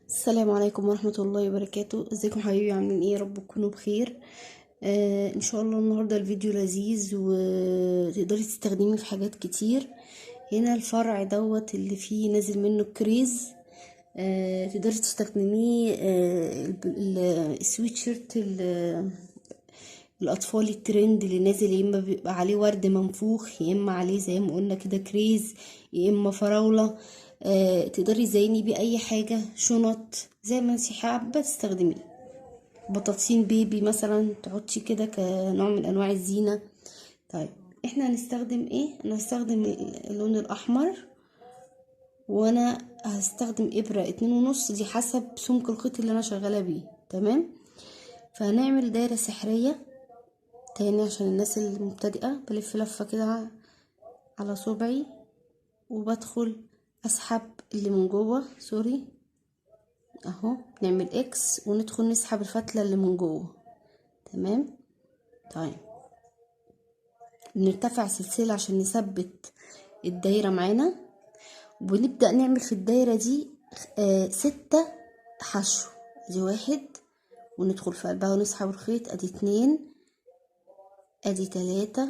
السلام عليكم ورحمة الله وبركاته. ازيكم حبايبي، عاملين ايه؟ يا رب تكونوا بخير. ان شاء الله النهارده الفيديو لذيذ وتقدري تستخدميه في حاجات كتير. هنا الفرع دوت اللي فيه نازل منه الكريز، تقدري تستخدميه، السويتشيرت الاطفال الترند اللي نازل، يا اما بيبقى عليه ورد منفوخ، يا اما عليه زي ما قلنا كده كريز، يا اما فراوله. تقدري تزيني بيه اي حاجة، شنط زي ما انتي حابة تستخدميه، بطاطسين بيبي مثلا تحطي كده كنوع من انواع الزينة. طيب احنا هنستخدم ايه؟ انا هستخدم اللون الاحمر، وانا هستخدم ابره 2.5، دي حسب سمك الخيط اللي انا شغالة بيه. تمام، فهنعمل دايرة سحريه تاني عشان الناس المبتدئه. بلف لفه كده على صبعي وبدخل اسحب اللي من جوه، sorry اهو، نعمل X وندخل نسحب الفتله اللي من جوه. تمام، طيب نرتفع سلسلة عشان نثبت الدايرة معانا، ونبدا نعمل في الدايرة دي 6 حشو. ادي 1، وندخل في قلبها ونسحب الخيط، ادي 2، ادي 3،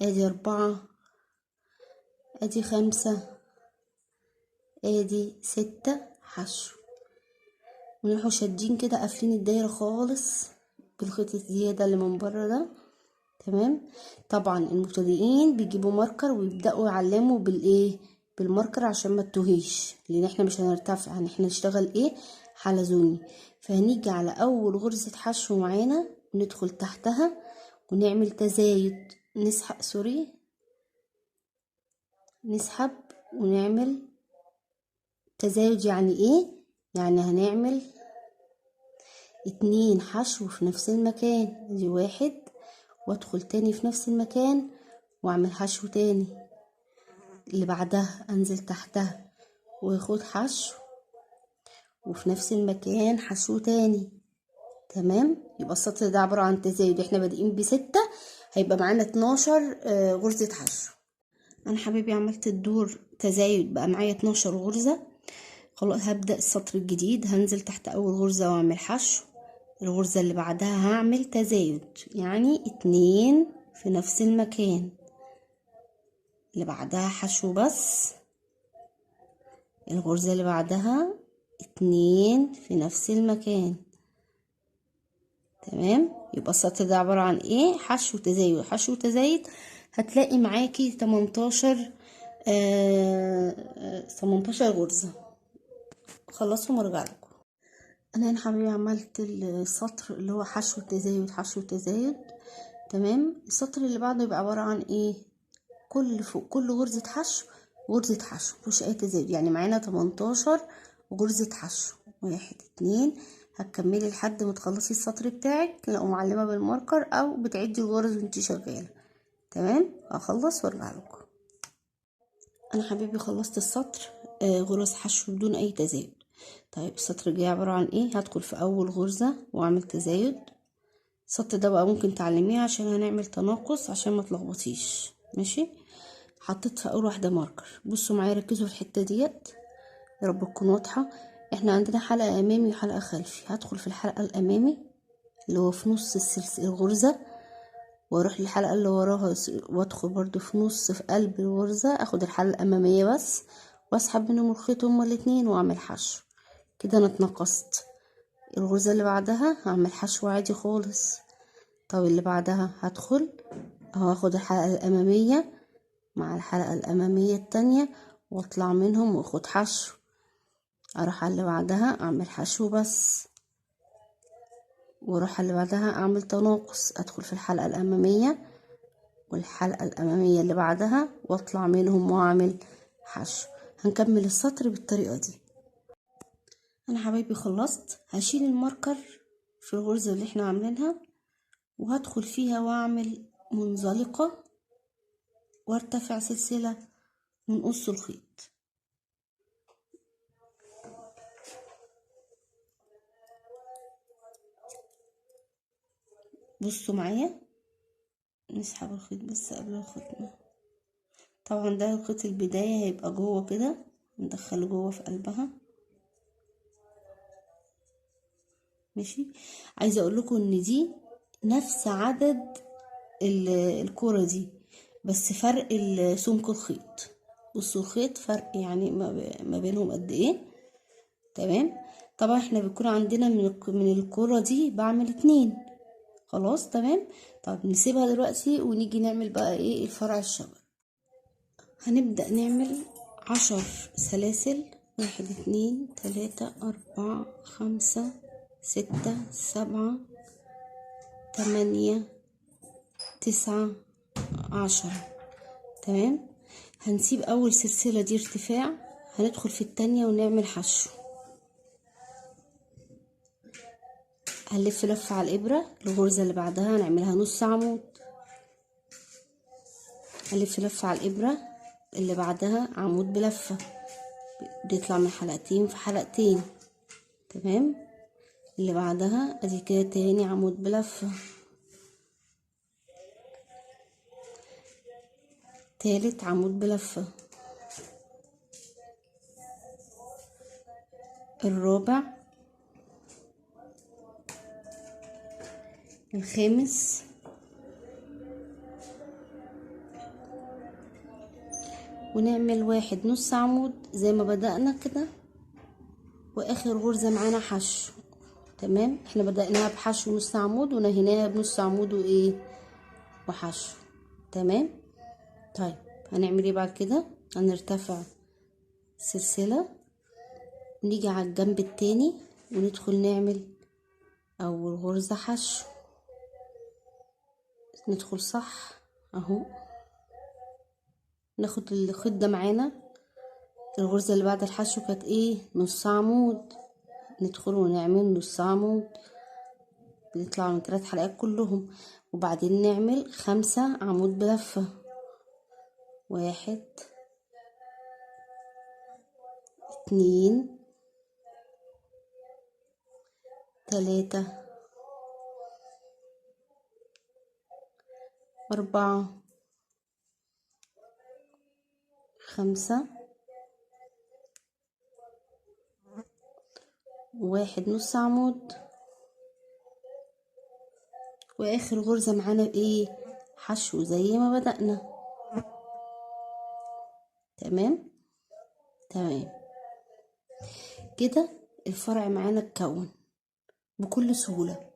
ادي 4، ادي 5، ادي 6 حشو. ونروحوا شادين كده قافلين الدايرة خالص بالخيط الزيادة اللي من بره ده. تمام، طبعا المبتدئين بيجيبوا marker ويبدأوا يعلموا بال marker عشان ما تتوهيش، لان احنا مش هنرتفع، احنا هنشتغل ايه؟ حلزوني. فهنيجي على اول غرزة حشو معانا وندخل تحتها ونعمل تزايد، نسحب، sorry، نسحب ونعمل تزايد. يعني ايه؟ يعني هنعمل 2 حشو في نفس المكان، ادي 1، وادخل تاني في نفس المكان واعمل حشو تاني، اللي بعدها انزل تحتها واخد حشو، وفي نفس المكان حشو تاني. تمام، يبقى السطر ده عبارة عن تزايد. احنا بادئين ب6، هيبقى معانا 12، غرزة حشو. انا حبيبي عملت الدور تزايد، بقى معايا 12 غرزة. خلاص هبدأ السطر الجديد، هنزل تحت اول غرزة واعمل حشو، الغرزة اللي بعدها هعمل تزايد، يعني 2 في نفس المكان، اللي بعدها حشو بس، الغرزة اللي بعدها 2 في نفس المكان. تمام، يبقى السطر ده عبارة عن ايه؟ حشو تزايد، حشو تزايد. هتلاقي معاكي 18 غرزة. خلصهم وارجع لكم. انا هنا حبيبي عملت السطر اللي هو حشو تزايد، حشو تزايد. تمام، السطر اللي بعده يبقى عبارة عن ايه؟ كل فوق كل غرزة حشو غرزة حشو، مفيش اي تزايد، يعني معانا 18 غرزة حشو. 1، 2، هتكملي لحد ما تخلصي السطر بتاعك، لو معلمة بالماركر او بتعدي الغرز وانتي شغالة. تمام، هخلص وارجع لكم. انا حبيبي خلصت السطر، غرز حشو بدون اي تزايد. طيب السطر الجاي عبارة عن ايه؟ هدخل في اول غرزة واعمل تزايد. السطر ده بقى ممكن تعلميه عشان هنعمل تناقص عشان ما تلخبطيش. ماشي، حطيت في اول واحدة ماركر. بصوا معايا، ركزوا في الحتة ديت يا رب تكون واضحة. احنا عندنا حلقة امامي وحلقة خلفي، هدخل في الحلقة الامامي اللي هو في نص السلسلة الغرزة، واروح للحلقة اللي وراها وادخل برضو في نص في قلب الغرزة، اخد الحلقة الامامية بس واسحب منهم الخيط هما الاتنين واعمل حشو. كده انا اتنقصت. الغرزة اللي بعدها هعمل حشو عادي خالص. طب اللي بعدها هدخل اهو، هاخد الحلقة الامامية مع الحلقة الامامية التانية واطلع منهم واخد حشو. اروح على اللي بعدها اعمل حشو بس، واروح على اللي بعدها اعمل تناقص، ادخل في الحلقة الامامية والحلقة الامامية اللي بعدها واطلع منهم واعمل حشو. هنكمل السطر بالطريقة دي. انا حبايبي خلصت، هشيل الماركر في الغرزة اللي احنا عاملينها وهدخل فيها واعمل منزلقة وارتفع سلسلة ونقص الخيط. بصوا معايا، نسحب الخيط بس قبل الختمة. طبعا ده خيط البداية هيبقى جوه كده، ندخله جوه في قلبها. ماشي. عايزه اقول لكم ان دي نفس عدد الكرة دي، بس فرق سمك الخيط. بصوا الخيط فرق يعني ما بينهم قد ايه. تمام. طبعا احنا بيكون عندنا من الكرة دي بعمل 2. خلاص تمام. طب نسيبها دلوقتي ونيجي نعمل بقى ايه الفرع الشبك. هنبدأ نعمل 10 سلاسل، 1 2 3 4 5 6 7 8 9 10. تمام. هنسيب اول سلسلة دي ارتفاع، هندخل في التانية ونعمل حشو. هنلف لفة على الإبرة، الغرزة اللي بعدها هنعملها نص عمود. هنلف لفة على الإبرة اللي بعدها عمود بلفة، بيطلع من حلقتين في حلقتين. تمام. اللي بعدها ادي كده تاني عمود بلفة، تالت عمود بلفة، الرابع، الخامس، ونعمل 1 نص عمود زي ما بدأنا كده، واخر غرزة معانا حشو. تمام. احنا بدأناها بحشو نص عمود ونهيناها بنص عمود وايه وحشو. تمام. طيب هنعمل ايه بعد كده؟ هنرتفع سلسلة، ونيجي على الجنب التاني وندخل نعمل اول غرزة حشو، ندخل صح اهو، ناخد الخيط ده معانا. الغرزة اللي بعد الحشو كانت ايه؟ نص عمود، ندخل ونعمل نص عمود، بنطلع من 3 حلقات كلهم، وبعدين نعمل 5 عمود بلفة، 1 2 3 4 5، 1 نص عمود، واخر غرزة معانا بايه؟ حشو زي ما بدأنا. تمام. تمام كده الفرع معانا اتكون بكل سهولة.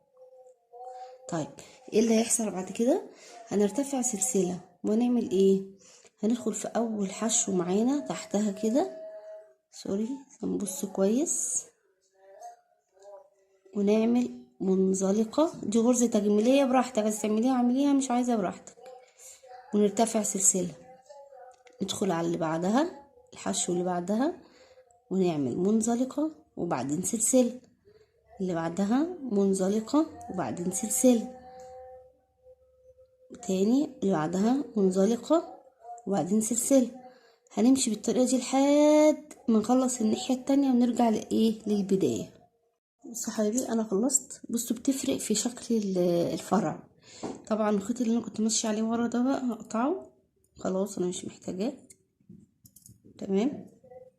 طيب ايه اللي هيحصل بعد كده؟ هنرتفع سلسلة ونعمل ايه؟ هندخل في اول حشو معانا تحتها كده، سوري هنبص كويس، ونعمل منزلقة. دي غرزة تجميلية براحتك، عايزة تعمليها اعمليها، مش عايزة براحتك. ونرتفع سلسلة، ندخل على اللي بعدها الحشو اللي بعدها ونعمل منزلقة وبعدين سلسلة، اللي بعدها منزلقة وبعدين سلسلة، تاني اللي بعدها منزلقة وبعدين سلسلة. هنمشي بالطريقة دي لحد ما نخلص الناحية التانية ونرجع لإيه؟ للبداية. بصوا حبايبي انا خلصت. بصوا بتفرق في شكل الفرع. طبعا الخيط اللي انا كنت ماشية عليه ورا ده بقى هقطعه، خلاص انا مش محتاجاه. تمام.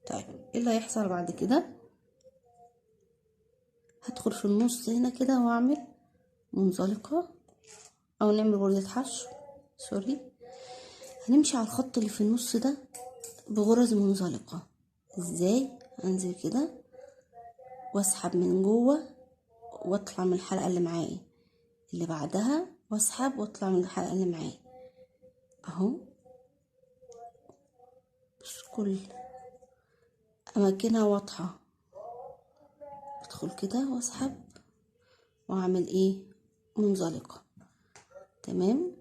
طيب ايه اللي هيحصل بعد كده؟ هدخل في النص هنا كده واعمل منزلقة، او نعمل غرزة حشو، سوري. هنمشي على الخط اللي في النص ده بغرز منزلقة. ازاي؟ انزل كده واسحب من جوه واطلع من الحلقة اللي معايا اللي بعدها، واسحب واطلع من الحلقة اللي معايا اهو. بس كل اماكنها واضحة. ادخل كده واسحب واعمل ايه؟ منزلقة. تمام.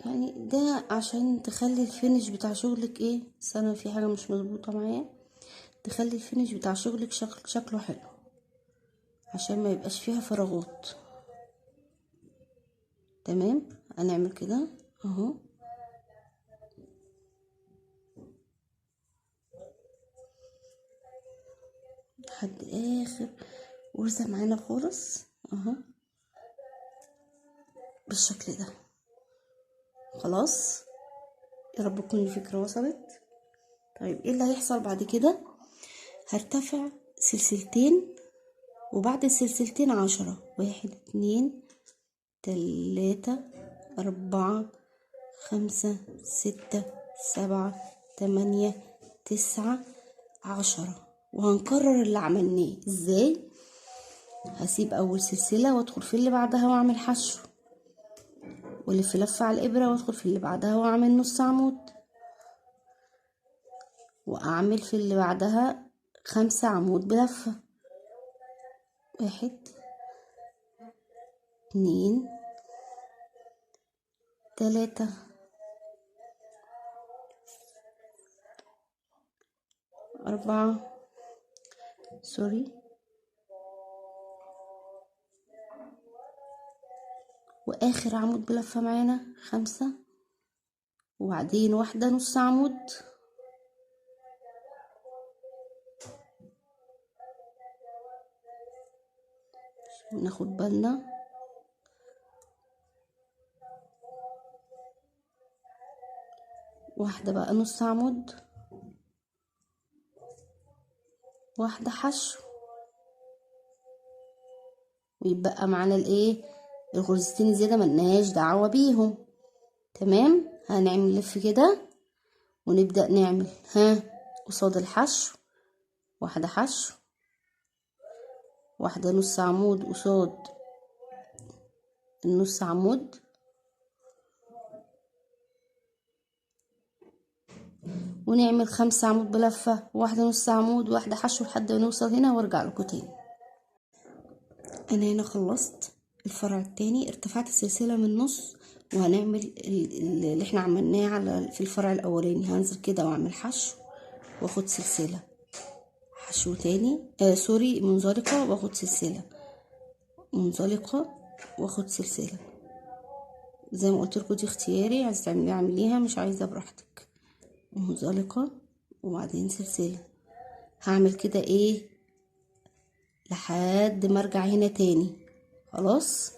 يعني ده عشان تخلي ال finish بتاع شغلك ايه، بس انا في حاجة مش مظبوطة معايا، تخلي ال finish بتاع شغلك شكله حلو عشان ما يبقاش فيها فراغات. تمام. هنعمل كده اهو. لحد اخر غرزة معانا خالص اهو بالشكل ده. خلاص يا رب تكون الفكرة وصلت. طيب ايه اللي هيحصل بعد كده؟ هرتفع سلسلتين وبعد السلسلتين 10. 1 2 3 4 5 6 7 8 9 10. وهنكرر اللي عملناه. ازاي؟ هسيب اول سلسلة وادخل في اللي بعدها واعمل حشو، والف لفة على الابرة وادخل في اللي بعدها واعمل نص عمود، واعمل في اللي بعدها 5 عمود بلفة. 1 2 3 4 سوري، واخر عمود بلفة معانا 5، وبعدين واحدة نص عمود، ناخد بالنا واحدة بقى نص عمود، واحدة حشو، ويبقى معانا الايه الغرزتين الزيادة ملناش دعوة بيهم. تمام. هنعمل لف كده ونبدأ نعمل قصاد الحشو واحدة حشو، واحدة نص عمود قصاد النص عمود، ونعمل 5 عمود بلفة، واحدة نص عمود، واحدة حشو، لحد ما نوصل هنا وارجع لكم تاني. انا هنا خلصت الفرع التاني، ارتفعت السلسلة من النص، وهنعمل اللي احنا عملناه على في الفرع الاولاني. هنزل كده واعمل حشو واخد سلسلة، حشو تاني سوري منزلقة واخد سلسلة، منزلقة واخد سلسلة. زي ما قلت لكم دي اختياري، عايزة تعمليها اعمليها، مش عايزة براحتك. منزلقة وبعدين سلسلة. هعمل كده ايه لحد ما ارجع هنا تاني. خلاص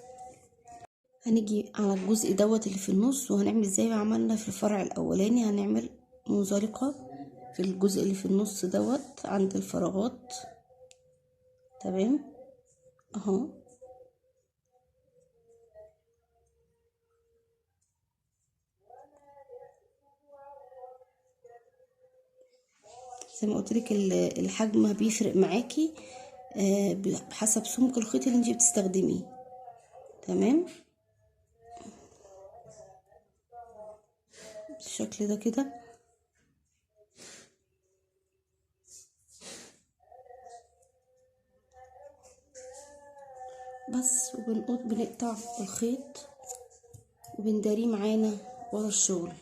هنيجي على الجزء دوت اللي في النص، وهنعمل زي ما عملنا في الفرع الاولاني، هنعمل منزلقة في الجزء اللي في النص دوت عند الفراغات. تمام اهو. زي ما قلت لك الحجم بيفرق معاكي بحسب سمك الخيط اللي انتي بتستخدميه. تمام بالشكل ده كده. بس، وبنقطع الخيط وبنداريه معانا ورا الشغل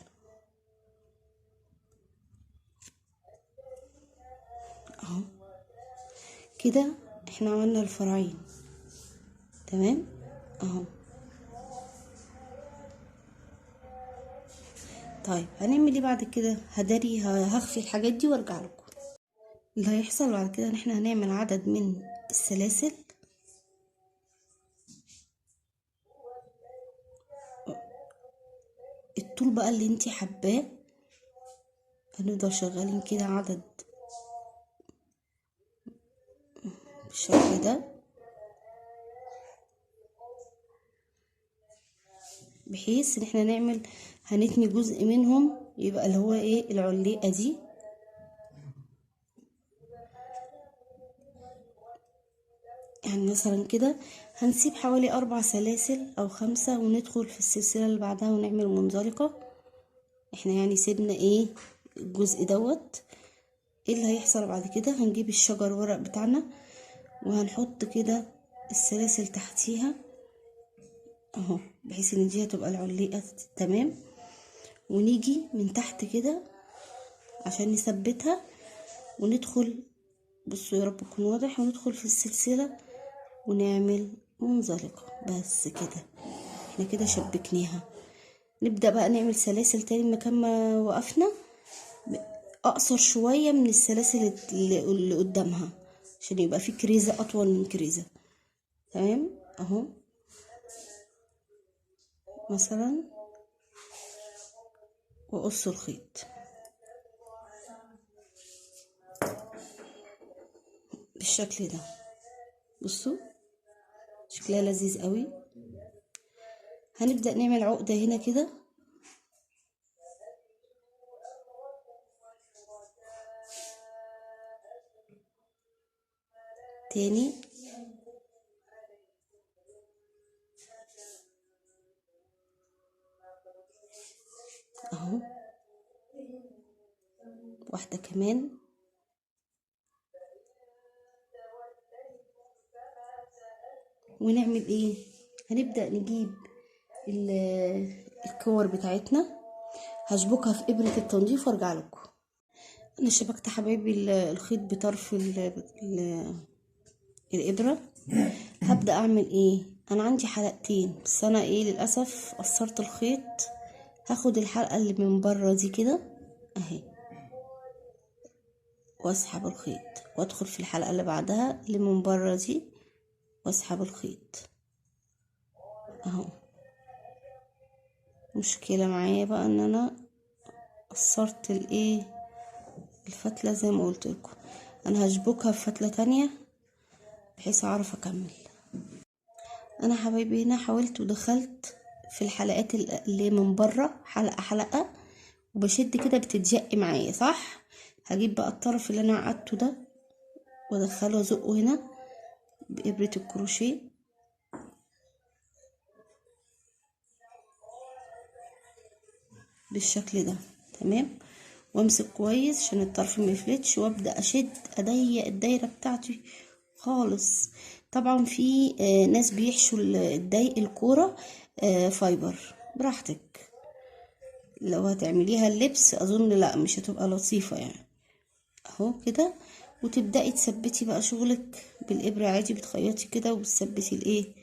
اهو كده. احنا عملنا الفرعين. تمام اهو. طيب هنعمل ايه بعد كده؟ هداري، هخفي الحاجات دي وارجع لكم. اللي هيحصل بعد كده ان احنا هنعمل عدد من السلاسل الطول بقى اللي انتي حباه. هنفضل شغالين كده عدد بالشكل ده، بحيث ان احنا نعمل هنتني جزء منهم يبقى اللي هو ايه العليقة دي. يعني مثلا كده هنسيب حوالي 4 سلاسل او 5، وندخل في السلسلة اللي بعدها ونعمل منزلقة. احنا يعني سيبنا ايه الجزء دوت. ايه اللي هيحصل بعد كده؟ هنجيب الشجر ورق بتاعنا وهنحط كده السلاسل تحتيها اهو، بحيث ان دي هتبقى العليقة. تمام. ونيجي من تحت كده عشان نثبتها وندخل، بصوا يا رب يكون واضح، وندخل في السلسلة ونعمل منزلقة. بس كده احنا كده شبكناها. نبدأ بقى نعمل سلاسل تاني مكان ما وقفنا، اقصر شوية من السلاسل اللي قدامها عشان يبقى في كريزة اطول من كريزة. تمام اهو مثلا، واقص الخيط بالشكل ده. بصوا شكلها لذيذ قوي. هنبدأ نعمل عقدة هنا كده. تاني اهو، واحدة كمان. ونعمل ايه؟ هنبدأ نجيب الكور بتاعتنا، هشبكها في ابرة التنظيف وارجع لكم. انا شبكت حبايبي الخيط بطرف الابرة. هبدأ اعمل ايه؟ انا عندي حلقتين بس انا ايه للاسف قصرت الخيط. هاخد الحلقة اللي من بره دي كده اهي، واسحب الخيط وادخل في الحلقة اللي بعدها اللي من بره دي واسحب الخيط اهو. مشكلة معايا بقى ان انا قصرت الايه الفتلة زي ما قلت لكم. انا هشبكها في فتلة تانية بحيث اعرف اكمل. انا حبايبي هنا حاولت ودخلت في الحلقات اللي من بره حلقة حلقة، وبشد كده بتتزق معايا صح. هجيب بقى الطرف اللي انا عقدته ده وادخله وازقه هنا بإبرة الكروشيه. بالشكل ده تمام. وامسك كويس عشان الطرف ما يفلتش، وابدا اشد اضيق الدايرة بتاعتي خالص. طبعا في ناس بيحشوا الضيق الكورة fiber، براحتك. لو هتعمليها اللبس اظن لا مش هتبقى لطيفة يعني. اهو كده، وتبداي تثبتي بقى شغلك بالابره عادي، بتخيطي كده وبتثبتي الايه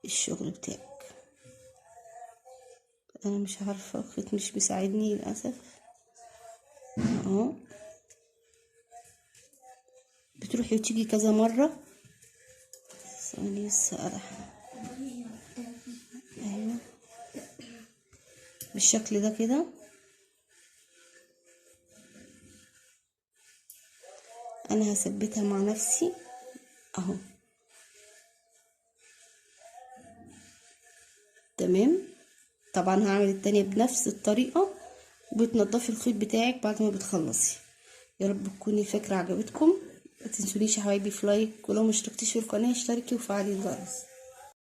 الشغل بتاعك. انا مش عارفه الخيط مش بيساعدني للاسف اهو. بتروحي وتيجي كذا مرة. ثواني بس ايوه بالشكل ده كده. انا هثبتها مع نفسي اهو تمام. طبعا هعمل التانية بنفس الطريقة، وبتنضفي الخيط بتاعك بعد ما بتخلصي. يا رب تكون الفكرة عجبتكم. ما تنسونيش يا حبايبي في لايك، ولو ما اشتركتيش في القناة اشتركي وفعلي الجرس.